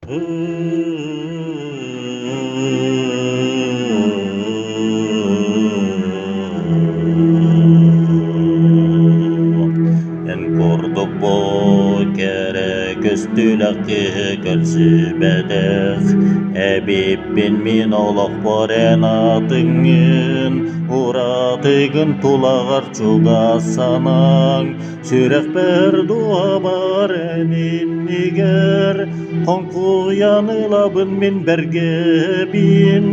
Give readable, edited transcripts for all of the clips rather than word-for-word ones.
Эн курдук бу кэрэ көстүүлэх киһи көрсүбэтэх эбиппин мин олохпор эн атыҥҥын уратыгын тулаҕар чугас санааҥ Сүрэхпэр дуобар эн иннигэр Хоҥкуйан ылабын мин бэргэбин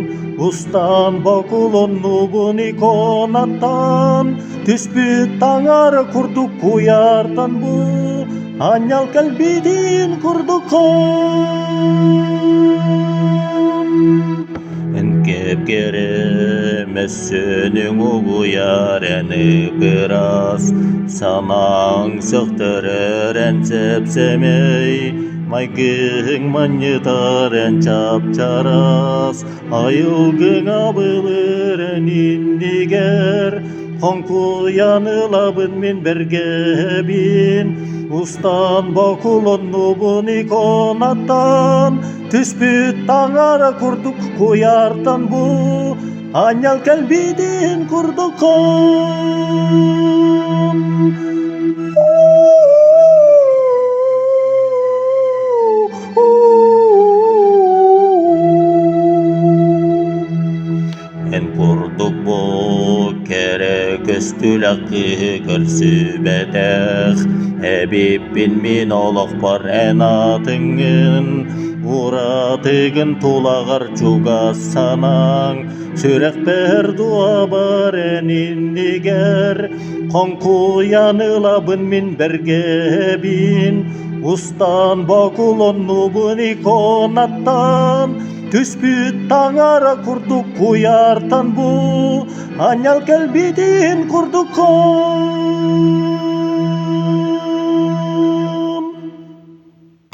Устан бокулуннубун иконаттан Түспүт таҥара курдук куйаартан бу Аанньал кэлбитин курдуккун Эн кэп-кэрэ мөссүөнүҥ угуйар эн ып-ыраас Санааҥ сөхтөрөр эн сэп-сэмэй Майгыҥ манньытар эн чап-чараас Айылгыҥ абылыыр эн иннигэр Хоҥкуйан ылабын мин бэргэһэбин Устан бокулоннубун иконаттан Түспүт таҥара курдук куйаартан бу Аанньал кэлбитин курдуккун. Эн курдук бу кэрэ көстүүлэх киһи көрсүбэтэх эбиппин мин олохпор эн атыҥҥын уратыгын тулаҕар чугас санааҥ сүрэхпэр дуобар эн иннигэр хоҥкуйан ылабын мин бэргэбин устан бокулоннубун иконаттан Түспүт таҥара курдук куйаартан бу, аанньал кэлбитин курдуккун.